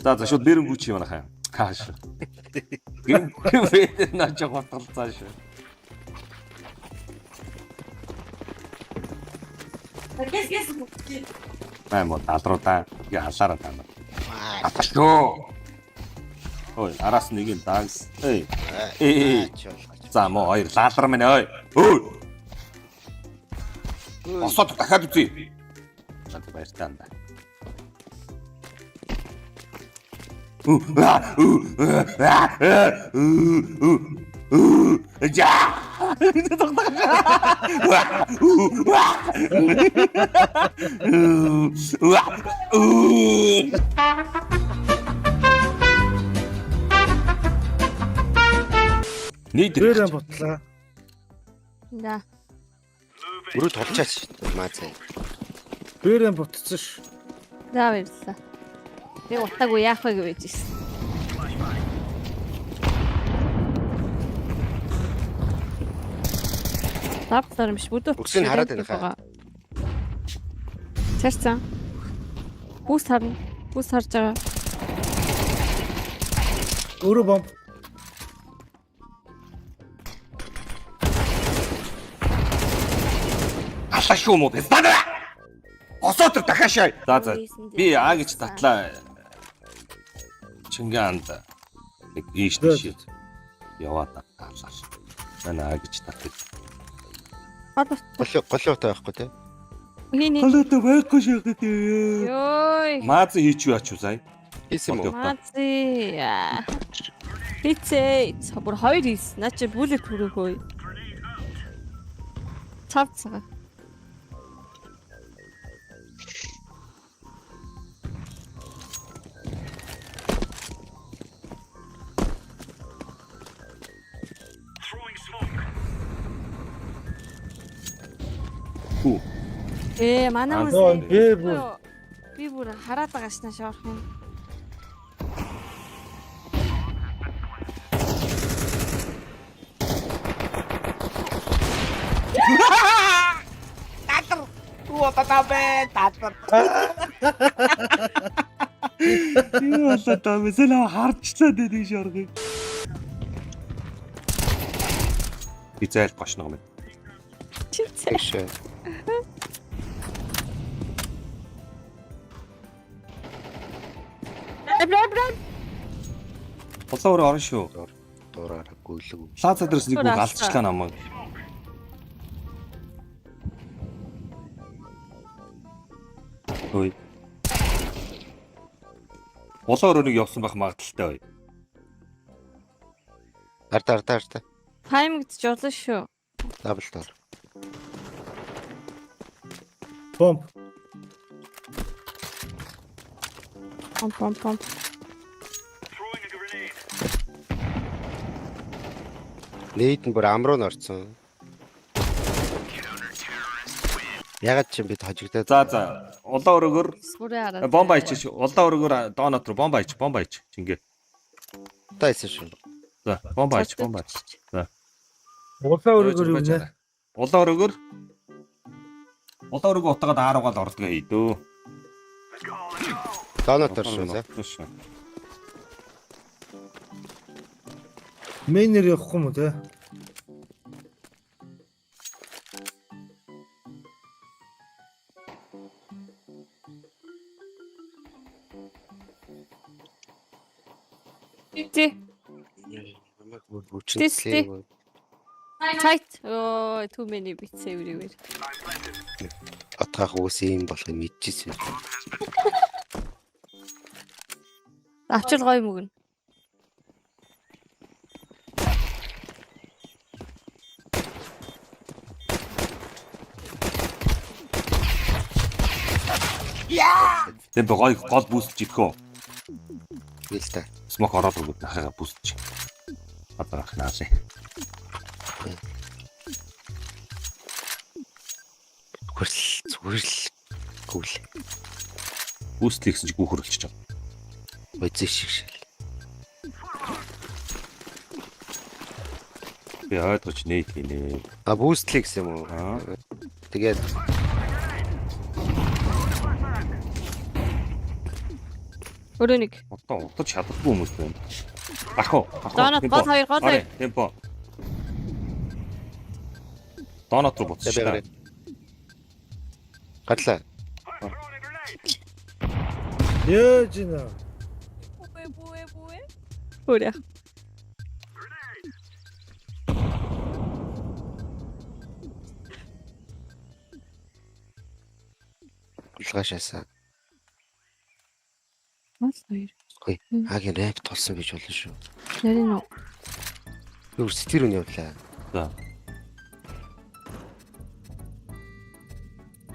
За за шууд бэрэнгүү чи манайхаа. Хааш. Гин бэдэр наач готголцаа шүү. Маа мо далруудаа ингээ халаараа таа. Аташгүй. Ой, араас нэг юм дагс. Эй. Эй. За мо хоёр лаалар минь ой. Ой. Босоод дахиад үзье. За баяртай анда. Я. Нийт Бэрэн бутлаа. Да. Өрөө тулчаач. Маа зэ. Бэрэн бутцсан ш. За баярлалаа. Би утаагүй яах вэ гэж ирсэн. Лаптор юм биш бүдүү. Үгсийг хараад байна хаа. Царцсан. Бүс харна. Бүс харж байгаа. Өөрөө бомб. Алаа шүү мó. Бэстана. Госоо төр дахиад шаа. За за. Би А гэж татлаа. Чингаанд нэг ийш тийш яваад алаа. Манай А гэж татдаг. Гол Гол гол утаа байхгүй те. хин хин. Халаатай байхгүй шахаад. Йой. Мааз хийч юу ач уу сая? Хийсэн юм уу? Мази. Хицээ. Бүр хоёр хийс. Наа чи бүлэг хүрэх хөө. Цав цагаа. Хүү. Ээ манай Аа, хүмүүс Би бүр би бүр хараад байгаа шнаа шоорх юм. Юу болоод байгаа юм бэ? Сэлээ харчлаа дээ тийш оргыг. Би зайл гошног юм. Чивцээ. Тэгш. Бра бра. Улаан өрөө орно шүү. Дураараа гүйлэг. Лаза дээрс нэг үг алдчихлаа намайг. Ой. Улаан өрөөнийг явсан байх магадaltaй бай. Арда арда арда. Тайм гэж жолоо шүү. Дабл дор. бомб. Пом пом пом. Нейт нь бүр ам руу н орцсон. Ягаад ч юм бид хожигдоод За за. Улаан өрөөгөр Сүрээ хараад. бомба хийчих. Улаан өрөөгөр донот руу бомба хийчих. Бомба хийчих. Чингээ. та хийсэн шүү. За, бомба хийчих, бомба хийчих. За. Улаан өрөөгөр юу нэ? Улаан өрөөгөр Улаан өрөөгөө утгаад ааруугаал ордгоо хий дөө. Донот ор шүү зэ. Шүү. Мейнер явахгүй юм уу те? Тий. Намайг бүр Тэс, тий. бүчинтлээ. Tight. Ой, too many bits everywhere. Отгаах үс юм болохыг мэдчихсэн. Авчил гоё мөгнө. Тэм би гой гол бүүсэлж идэх үү? Хэл та. Смок ороод өгөөд ахыгаа бүүсэлж. Одоо ах наалаа. Зүгээр л зүгээр л гүйл. Бүүсэл хийсэн чи гүүхөр болчих жоо. Үзээ шиг шил. Би ойлгож нейт хийнэ. А бүүстлээ гэсэн юм уу? Аа. Тэгээд Өрөө нэг. Одоо утаж чаддаггүй хүмүүс байна. Гарах уу? Гарах уу? Донот гол хоёр, гол хоёр. Темпо. Донот руу буцчих. За, би Гарлаа. Яаж ийна? Өөр яах. Улгаашаасаа. Гол хоёр. Үгүй. Агийн рэп толсон гэж болно шүү. Нэрийн үү? Би бүр сэтгэр үн явлаа. За.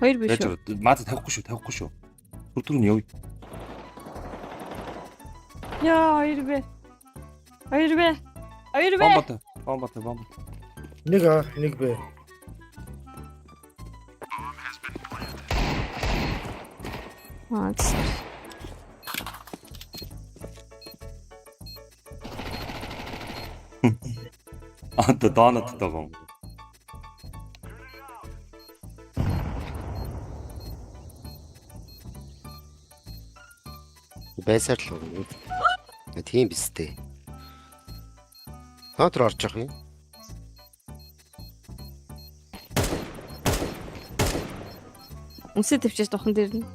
Хоёр биш Яаж үү? маз тавихгүй шүү, тавихгүй шүү. Түр түр нь явъя. Яа, хоёр бэ. Хоёр бэ. Хоёр бэ. Бомба тавь. Бомба тавь, бомба. Нэг А, нэг Б. Аа. Одоо доноттой бомба. Байсаар л өгнө. Тийм биз дээ. Хотор орж явах юм. Үнсээ төвчээс духан дээр нь.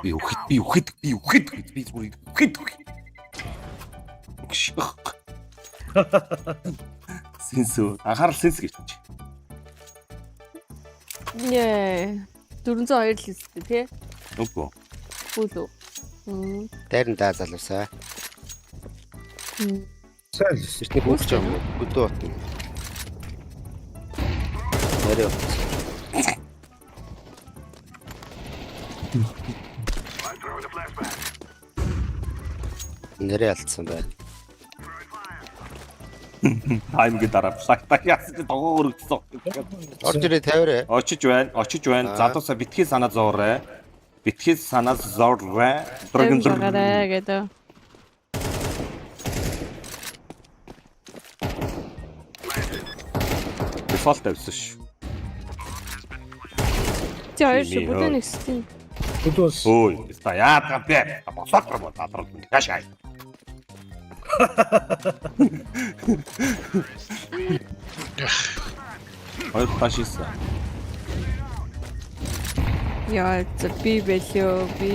Би үхэд, би үхэд, би үхэд, би зүгээр үхэд. Гших. Сэнсүү. Анхаарал сэнс гэж чи. Нэ. 402 л үстэй тий? Үгүй. Үгүй үү? Мм. Дайран даа залуусаа. Сайн л өссөн. Эртний бүгд жаа хөдөө бот. Нэрээ. Нэрээ алдсан байна. Таймгийн дараа флаг яасан чи тогоо өргөдсөн. Орж ирээ тавиарэ. Очиж байна, очиж байна. Аа. Залуусаа битгий санаа зовоорой. Битгий санаа зовоорой. Дөргөн зургаарай гэдэг. Дефолт тавьсан шүү. Чи хоёр шүү Миний бүдүүн хөө. нэгссэн. Хөдөөс. Ой, та яадаг бэ? Босоод гар задрал хаашаа. Хоёр таш ийсэн. Яа, за би бэлөө би.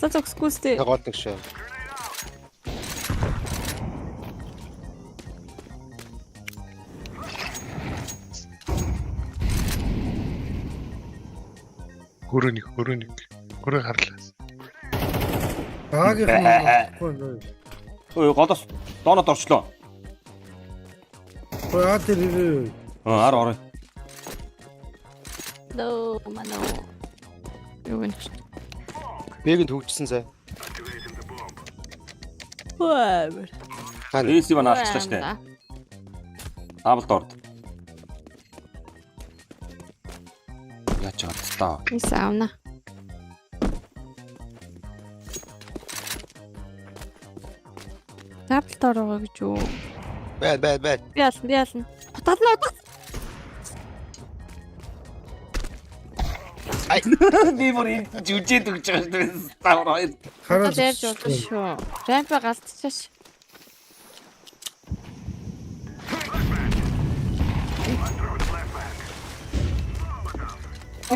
За зогсгүй сте. Гол нэг шүү. Хөрөө нэг, хөрөө нэг. Хөрөө харлаа. Аагийн нь. Ой, голоос доонод орчлоо. Ой, А дээр ирээ. Аа, ар орой. Нөө, манаа. Юу гэнэ? Бэг нь төгжсөн сая. Ваа. Хаана? Эсив маань алчлаа штэ. Даблд орд. Яаж чадтаа. Ис аавна. Даблд ороо гэж юу? Бай бай бай. Би ална, би ална. Утаална утаа. Би бүр энэ жүжээд өгч байгаа шүү дээ. Тавар хоёр. Хараа Утаал ярьж болно шүү. Рампа галцчихаш.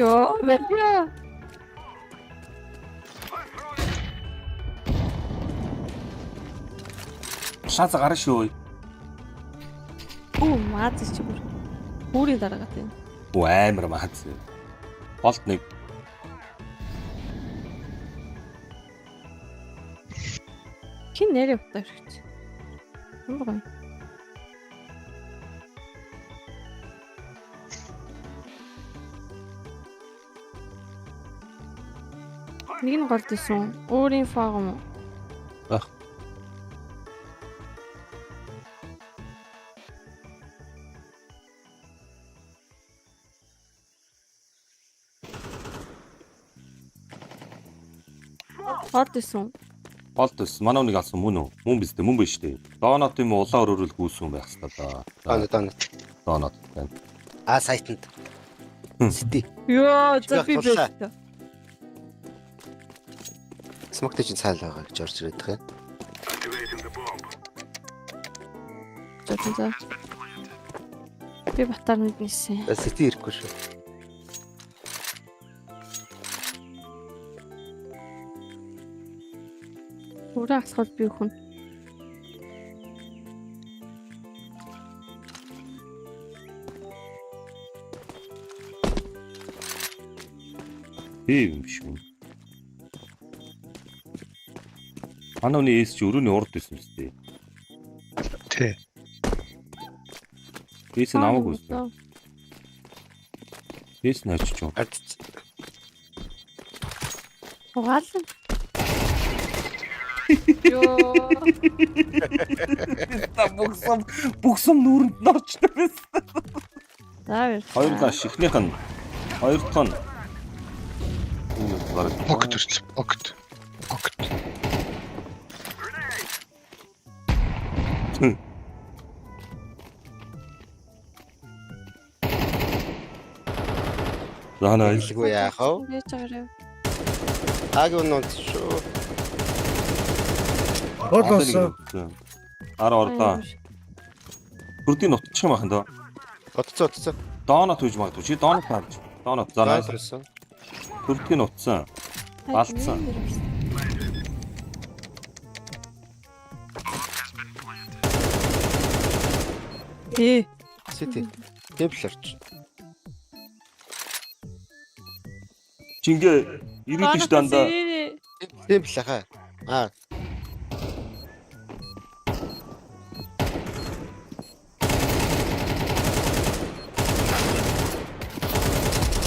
Йоо, бэлээ. Шанс гарна шүү. Оо, маад чи бүр. Бүрийн дараагаад байна. Оо амар маац. Болт нэг. Хин нэрээ утаа өргөч. Ямар гоё. Нэг нь голд исэн. Өөрийн фаг юм уу? Байх. Голд исэн. Болт өс. Манай үнийг алсан мөн үү? Мөн биз дээ, мөн биш дээ. Донот юм уу улаан өрөөрөл гүйсэн байх хэвээр даа. Донот донот. Донот байна. А сайтанд. Сити. Йоо, за би Туллаа. бэлээ. Смоктэй чинь цаал байгаа гэж орж ирээд байгаа юм. За за, за. Би батар мэднэсэн. За сити ирэхгүй шүү. Өрөө алхвал би хүн. Би юм шиг. Манай хүний эс чи өрөөний урд байсан юм зү. Тий. Эс нь аваагүй зү. Эс нь очиж юу. Ард Угаал. Йоо. Та бүгсэм бүгсэм нүрэнд норчтой байсан. За баярлалаа. Хоёр лаш эхнийх нь хоёр дахь нь гараг. Покет өрчлөө. Покет. Покет. За nice. хэлгүй яах вэ? Яаж байгаарэ? Агийн унц шүү. Гол болсон. Ар орлоо. Хүрдийн нутчих юм ахын доо. Утцсан утцсан. Донот үйж магадгүй. Чи донот харж. Донот за nice. Донот. Хүрдгийн нутсан. Алдсан. Ээ. Сити. Темпл орч. Чингээ ирээдүйн ш дандаа. Темпл хаа. Аа.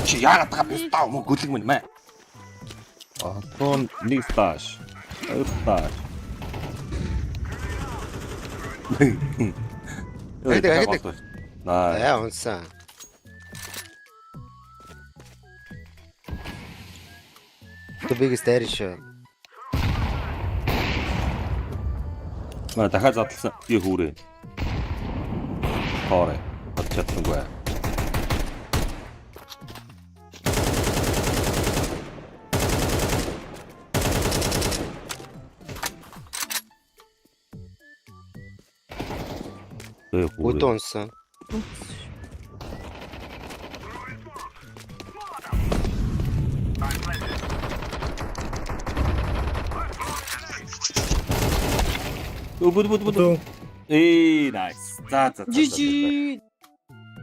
Чи яагаад байгаа бэ? Таа мөн гүлэг минь мэ. Одоо нэг сташ. Хоёр сташ. Агдаг, агдаг. Наа. Аа унсан. The biggest дайр шүү. Маа дахиад задлсан. Би хүүрээ. Хоорой. Бод чадсангүй. Бэ хүүрээ. Өдөө унсан. Өө бүд бүд бүд. Өдөө. Ээ, nice. За за за. GG.